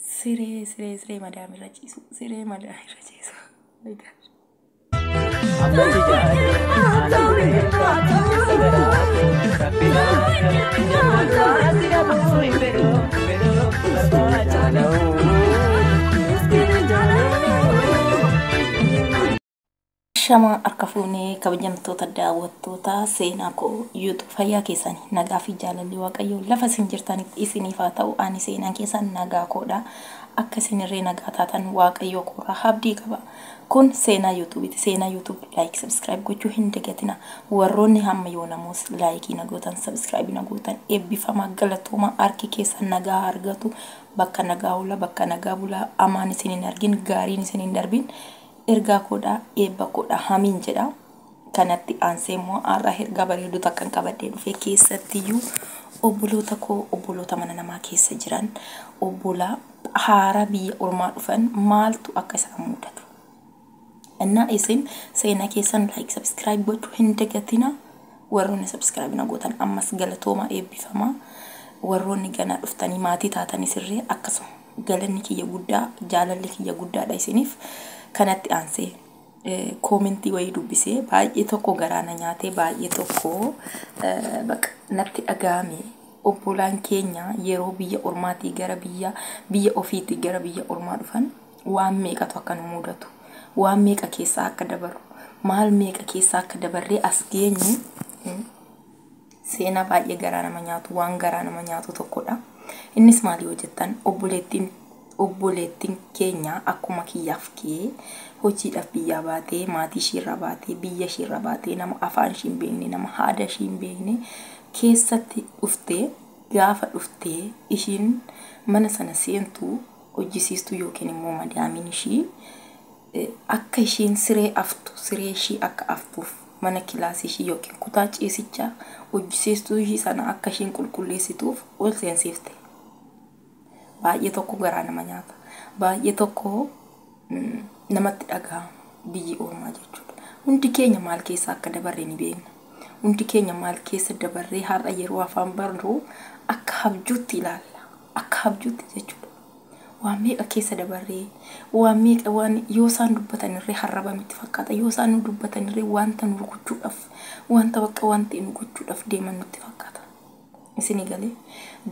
Siree siree siree madaamirra ciisu, siree madaamirra ciisu. My God. Shamaa harka fuunee, kabajamtoota daawwattoota seenaa koo YouTube, fayyaa keessanii, nagaa fi jaalalli Waaqayyoo lafa isin jirtanitti isiniif haa ta'u. Ani seenaan keessan nagaa koodha. Akka isinirree nagaa taatan Waaqayyoo koorraa abdii qaba. Kun seenaa YouTubeiiti. Seenaa YouTube like, subscribe gochuu hin dagatina. Warroonni hamma yoo namoos likeii na gootan, subscribe na gootan, eebbifamaa, galatooma, harki keessan nagaa argatu, bakka nagaa oola, bakka nagaa bulaa, amaan isin hin argin, gaariin isin hin darbin. Ergaa koodha, eebba koodha, hamiin jedha. Kanatti aansee immoo har'a ergaa bareedduu takkan qabadhee dhufe. Keessattiyyuu obboloota koo, obboloota mana namaa keessa jiran, obbolaa haaraa biyya ormaa dhufan maaltu akka isaan mudatu. Innaa isin seenaa keessan like, subscribe gochuu hin dagatina. Warroonni subscribe na gootan ammas galatooma, eebbifamaa. Warroonni ganaa dhuftanii maatii taatanii sirree akkasuma galanni kiyya guddaa, jaalalli kiyya guddaadha isiniif. Kanatti aansee commentii wayii dubbisee baay'ee tokko garaa na nyaatee, baay'ee tokko baqa natti dhaga'ame. Obbolaan keenya yeroo biyya ormaatii gara biyya ofiitii gara biyya ormaa dhufan waan meeqatu akka nu mudatu, waan meeqa keessaa akka dabarru, maal meeqa keessaa akka dabarree as geenyu, seenaa baay'ee garaa nama nyaatu, waan garaa nama nyaatu tokkodha. Innis maali yoo jettan, obboleettiin keenya akkuma kiyyaaf kee hojiidhaaf biyyaa baatee, maatii ishiirra baatee, biyya ishiirra baatee, nama afaan ishii hin beekne, nama haada ishii hin beekne keessatti dhuftee, gaafa dhuftee ishiin mana sana seentu hojjisiistuu yookiin immoo madaamiin ishii akka ishiin siree aftu, siree ishii akka aftuuf, mana kilaasii ishii yookiin kutaa ciisichaa hojjisiistuu ishii sana akka ishiin qulqulleessituuf ol seensifte. Baay'ee tokko garaa nama nyaata. Baay'ee tokko namatti dhagahama biyyi ormaa jechuudha. Hundi keenya maal keessa akka dabarre ni beekna. Hundi keenya maal keessa dabarree har'a yeroo afaan barru akka abjuutti ilaalla. Akka abjuutti jechuudha. Waan meeqa keessa dabarree, waan meeqa, waan yoo isaan dubbatanirree harraba nutti fakkaata. Yoo isaan nu dubbatanirree wanta nu rukuchuudhaaf, wanta bakka wanti nu gochuudhaaf deeman nutti fakkaata. Isinii galee?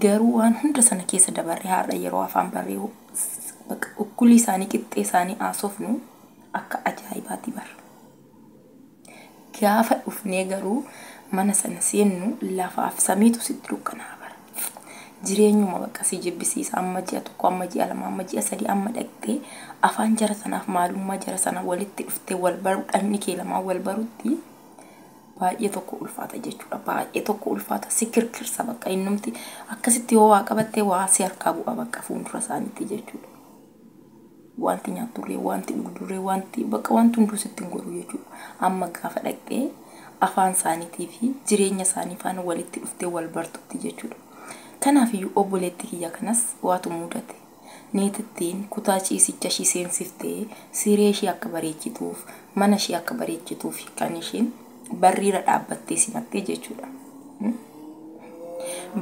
Garuu waan hunda sana keessa dabarree har'a yeroo afaan barree bakka ukkulii isaanii qixxee isaanii haasofnu akka ajaa'ibaatti bara. Gaafa dhufnee garuu mana sana seennu lafaaf samiitu sitti dukkanaa bara. Jireenyuma bakka si jibbisiisa. Amma ji'a 1, amma ji'a 2, amma ji'a 3, amma dhaqxee afaan jara sanaaf maalummaa jara sana walitti dhuftee wal baru, dhagni kee lamaan wal barutti baay'ee tokko ulfaata jechuudha. Baay'ee tokko ulfaata, si kirkirsa bakka innumti akkasitti yoo waa qabattee waa si harkaa bu'a bakka fuuldura isaaniitti jechuudha. Wanti nyaatturree, wanti dhugdurree, wanti bakka wanti hunduu sitti hin godhu jechuudha. Amma gaafa dhaqxee afaan isaaniitii fi jireenya isaanii faana walitti dhuftee wal bartutti jechuudha. Kanaafiyyuu obboleetti kiyya kanas waatu mudate. Niitittiin kutaa ciisicha ishii seensiftee siree ishii akka bareechituuf, mana ishii akka bareechituuf kan ishiin barriira dhaabbattee simattee jechuudha.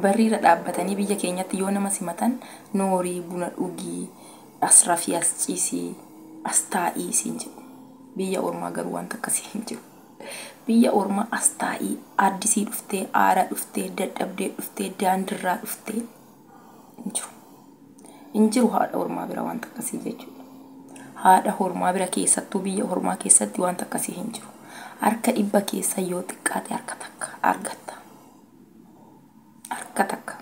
Barriira dhaabbatanii biyya keenyatti yoo nama simatan noorii, buna dhugii, as rafii, as ciisii, as taa'ii siin jedhu. Biyya ormaa garuu wanta akkasii hin jiru. Biyya ormaa as taa'ii, addisii dhuftee, aara dhuftee, dadhabdee dhuftee, daandirraa dhuftee hin jiru. Hin jiru haadha ormaa bira wanta akkasii jechuudha. Haadha ormaa bira, keessattuu biyya ormaa keessatti wanta akkasii hin jiru. Harka 100 keessa yoo xiqqaate harka takka argatta. Harka takka.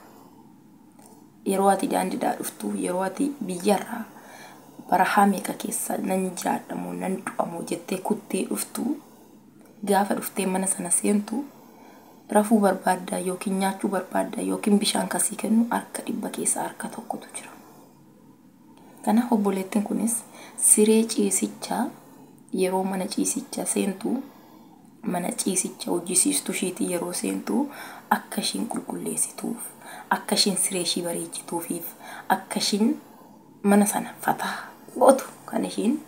Yeroo ati daandiidhaa dhuftu, yeroo ati biyyarraa barahaa meeqa keessa nan jiraadhamoo nan du'amoo jettee kuttee dhuftu, gaafa dhuftee mana sana seentu rafuu barbaaddaa yookiin nyaachuu barbaaddaa yookiin bishaan kasii kennu harka 100 keessa harka tokkotu jira. Kanaaf obboleettiin kunis siree ciisichaa yeroo mana ciisichaa seentu, mana ciisicha hojjisiistuu ishiitii yeroo seentu, akka ishiin qulqulleessituuf, akka ishiin siree ishii bareechituufiif, akka ishiin mana sana fataa gootu kan ishiin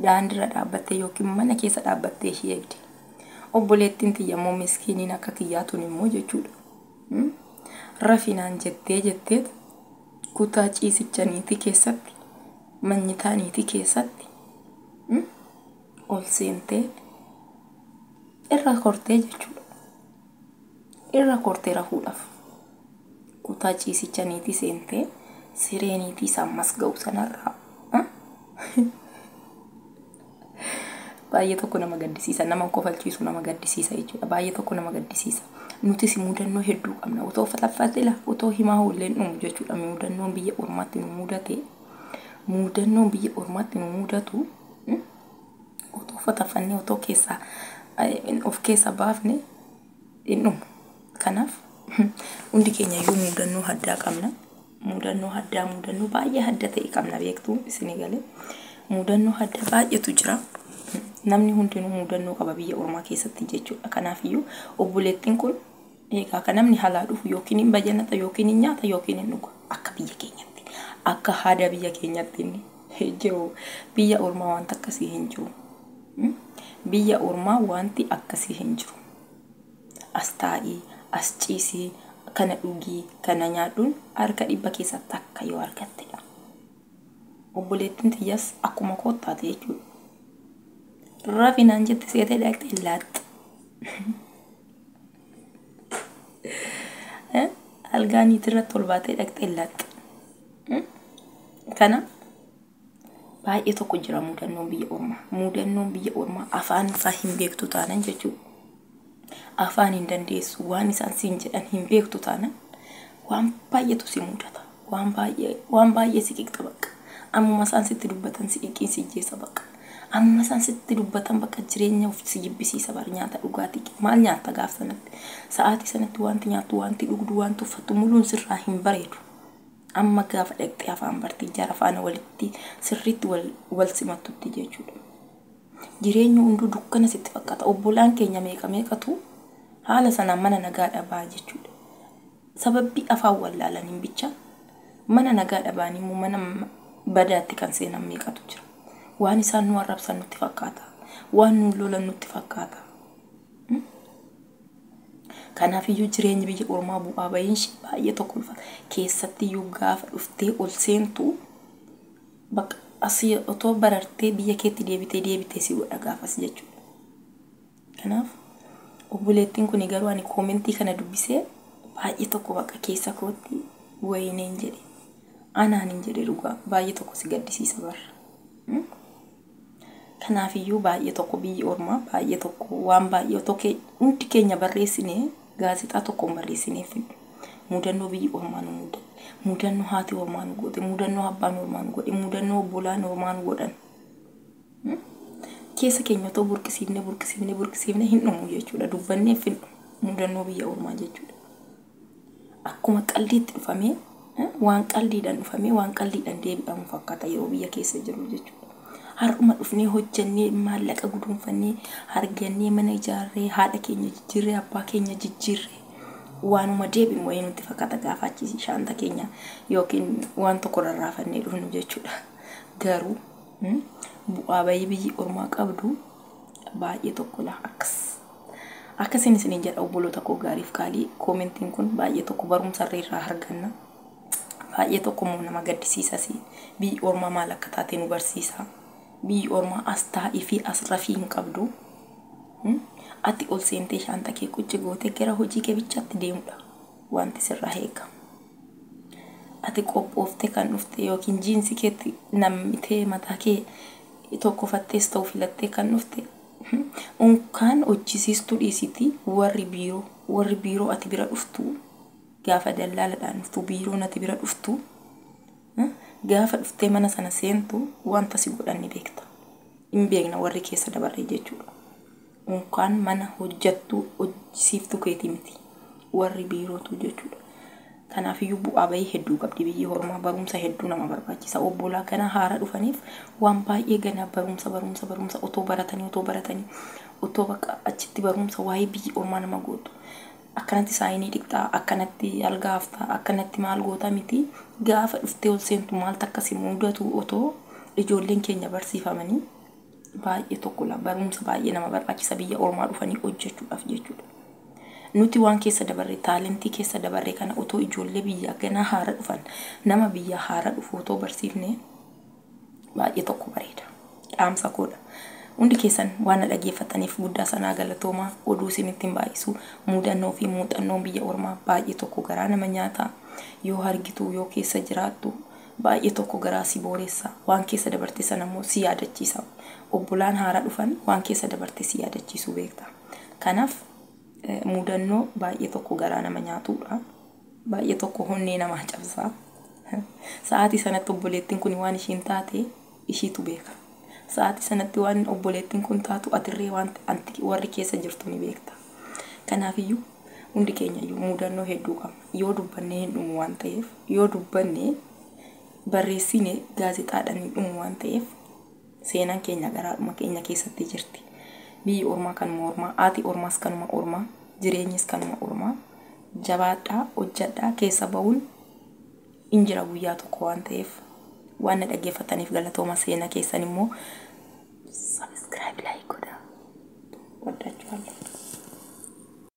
daandiirra dhaabbattee yookiin mana keessa dhaabbattee ishii eegde. Obboleettiin tiyya immoo miskiiniin akka kiyyaa tun immoo jechuudha. Rafinaan jettee jetteet Kutaa ciisicha niitii keessatti, manyitaa niitii keessatti ol seentee irra kortee jechuudha. Irra kortee rafuudhaaf kutaa ciisicha niitii seentee siree niitii isa ammas ga'u sanarraa baay'ee tokko nama gaddisiisa, nama kofalchiisu, nama gaddisiisa jechuudha. Baay'ee tokko nama gaddisiisa. Nutis mudannoo hedduu qabna. Otoo fataffatila otoo himaa oolleen dhumu jechuudha. Mudannoon biyya ormaatti nu mudate, mudannoon biyya ormaatti nu mudatu otoo fataffannee, otoo keessaa of keessa baafne hin dhumu. Kanaaf hundi keenya iyyuu mudannoo addaa qabna. Mudannoo addaa, mudannoo baay'ee adda ta'e qabna, beektuu isinii galee. Mudannoo addaa baay'eetu jira. Namni hundinuu mudannoo qaba biyya ormaa keessatti jechuudha. Kanaafiyyuu obboleettiin kun egaa kan namni halaa dhufu yookiin hin bajanata, yookiin hin nyaata, yookiin hin dhuga, akka biyya keenyatti. Akka aadaa biyya keenyatti inni jiru, biyya ormaa wanta akkasii hin jiru. Biyya ormaa wanti akkasii hin jiru. As taa'ii, as ciisii, kana dhugii, kana nyaadhuun harka 100 keessa takka yoo argattedha. Obboleettiin tiyyas akkuma koottaate jechuudha. Rafi naan jette seetee dhaqxee laaxxa. Algaa niitii irratti ol baatee dhaqxee laaxxa. Kana baay'ee tokko jira mudannoon biyya ormaa. Mudannoon biyya ormaa afaan isaa hin beektu taanan jechuudha. Afaan hin dandeessu, waan isaan siin jedhan hin beektu taanan waan baay'eetu si mudata. Waan baay'ee, waan baay'ee si qiqxa bakka. Ammuma isaan sitti dubbatan si qiqiin si ijjeessa bakka. Ammuma isaan sitti dubbatan bakka jireenya of si jibbisiisa bara. Nyaata dhugaatii maal nyaatta gaaf sanatti? Sa'aatii sanatti wanti nyaattu, wanti dhugdu, wanti uffattu muluun sirraa hin bareedu. Amma gaafa dhaqxee afaan bartee jara faana walitti sirriitti wal simattutti jechuudha. Jireenyi hunduu dukkana sitti fakkaata. Obbolaan keenya meeqa meeqatu haala sanaan mana nagaa dhabaa jechuudha. Sababbii afaan wallaalaniin bicha mana nagaa dhabanii immoo mana badaatti kan seenan meeqatu jira. Waan isaan nu arrabsan nutti fakkaata. Waan nu lolan nutti fakkaata. Kanaafiyyuu jireenyi biyya ormaa bu'aa bahiin ishee baay'ee tokko ulfaata. Keessattiyyuu gaafa dhuftee ol seentu bakka asii otoo barartee biyya keetti deebitee deebitee si godha gaafas jechuudha. Kanaaf obboleettiin kun garuu ani koomentii kana dubbisee baay'ee tokko bakka keessa kootti wayineen jedhe. Anaan hin jedhe, dhugaa baay'ee tokko si gaddisiisa barra. Kanaafiyyuu baay'ee tokko biyyi ormaa baay'ee tokko waan baay'ee otoo hundi keenya barreessinee gaazexaa tokkoon barreessinee fidnu. Mudannoo biyyi ormaa nu mudate, mudannoo haati ormaa nu goote, mudannoo abbaan ormaa nu godhe, mudannoo obbolaan ormaa nu godhan. Keessa keenya otoo burqisiifnee burqisiifnee burqisiifnee hin dhumu jechuudha. Dubbannee fidnu mudannoo biyya ormaa jechuudha. Akkuma qaldiitti dhufamee, waan qaldiidhaan dhufamee waan qaldiidhaan deebi'amu fakkaata yeroo biyya keessa jiru jechuudha. Har'uma dhufnee hojjannee maallaqa guduunfannee argannee mana ijaarree, haadha keenya jijjiirree, abbaa keenya jijjiirree waanuma deebinu wayii nutti fakkaata gaafa achi shaanta keenya yookiin waan tokko rarraafannee dhufnu jechuudha. Garuu bu'aa bayii biyyi ormaa qabdu baay'ee tokko laa akkas. Akkasiin isiniin jedha, obboloota koo gaariif qaalii, koomentiin kun baay'ee tokko barumsa irraa arganna. Baay'ee tokko immoo nama gaddisiisas, biyyi ormaa maal akka taate nu barsiisa. Biyyi ormaa as taa'ii fi as rafii hin qabdu. Ati ol seentee shaanta kee qucci gootee gara hojii kee bichaatti deemudha wanti sirraa eegamu. Ati qophooftee kan dhufte yookiin jiinsi keetti nammitee mataa kee tokkofattees ta'u filattee kan dhufte, unkaan hojjisiistuu dhiisitii warri biiroo ati bira dhuftu, gaafa dallaaladhaan dhuftu, biiroon ati bira dhuftu, gaafa dhuftee mana sana seentu wanta si godhan ni beekta. Hin beekna warri keessa dabarre jechuudha. Unkaan mana hojjattuu hojjisiiftuu keetii miti. Warri biirootu jechuudha. Kanaafiyyuu bu'aa bahii hedduu qabdi biyyi ormaa, barumsa hedduu nama barbaachisa. Obbolaa gana haara dhufaniif waan baay'ee gana barumsa barumsa barumsa otoo baratanii, otoo baratanii, otoo bakka achitti barumsa waa'ee biyyi ormaa nama gootu. Akkanatti saayinii dhiqxaa, akkanatti algaa haftaa, akkanatti maal goota miti, gaafa dhuftee ol seentu maaltu akkasii mudatu otoo ijoolleen keenya barsiifamanii baay'ee tokko la barumsa baay'ee nama barbaachisa biyya ormaa dhufanii hojjechuudhaaf jechuudha. Nuti waan keessa dabarre, taalentii keessa dabarre kana otoo ijoollee biyyaa ganaa haara dhufan, nama biyyaa haara dhufu otoo barsiifne baay'ee tokko bareeda. Dhaamsa koodha. Hundi keessan waan na dhaggeeffataniif guddaa sanaa galatoomaa. Oduu isinitti hin baay'isu. Muudannoo fi muuxannoon biyya ormaa baay'ee tokko garaa nama nyaata. Yoo argitu, yoo keessa jiraattu, baay'ee tokko garaa si booressa. Waan keessa dabarte sana immoo si yaadachiisa. Obbolaan haaraa dhufan waan keessa dabarte si yaadachiisuu beekta. Kanaaf muudannoo baay'ee tokko garaa nama nyaatudha. Baay'ee tokko honnee namaa cabsa. Sa'aatii sanatti obboleettiin kun waan ishiin taate ishiitu beeka. Sa'aatii sanatti waan obboleettiin kun taatu atirree waan warri keessa jirtu ni beekta. Kanaafiyyuu hundi keenya iyyuu muudannoo hedduu qabna. Yoo dubbannee hin dhumu waan ta'eef, yoo dubbannee barreessine gaazexaadhaan hin dhumu waan ta'eef, seenaan keenya garaadhuma keenya keessatti jirti. Biyyi ormaa kanuma ormaa, haati ormaas kanuma ormaa, jireenyis kanuma ormaa. Jabaadhaa, hojjadhaa, keessa bahuun hin jira guyyaa tokko waan ta'eef. Waan na dhaggeeffataniif galatooma. Seenaa keessan immoo subscribe, like godhaa. Waddachuwaallee.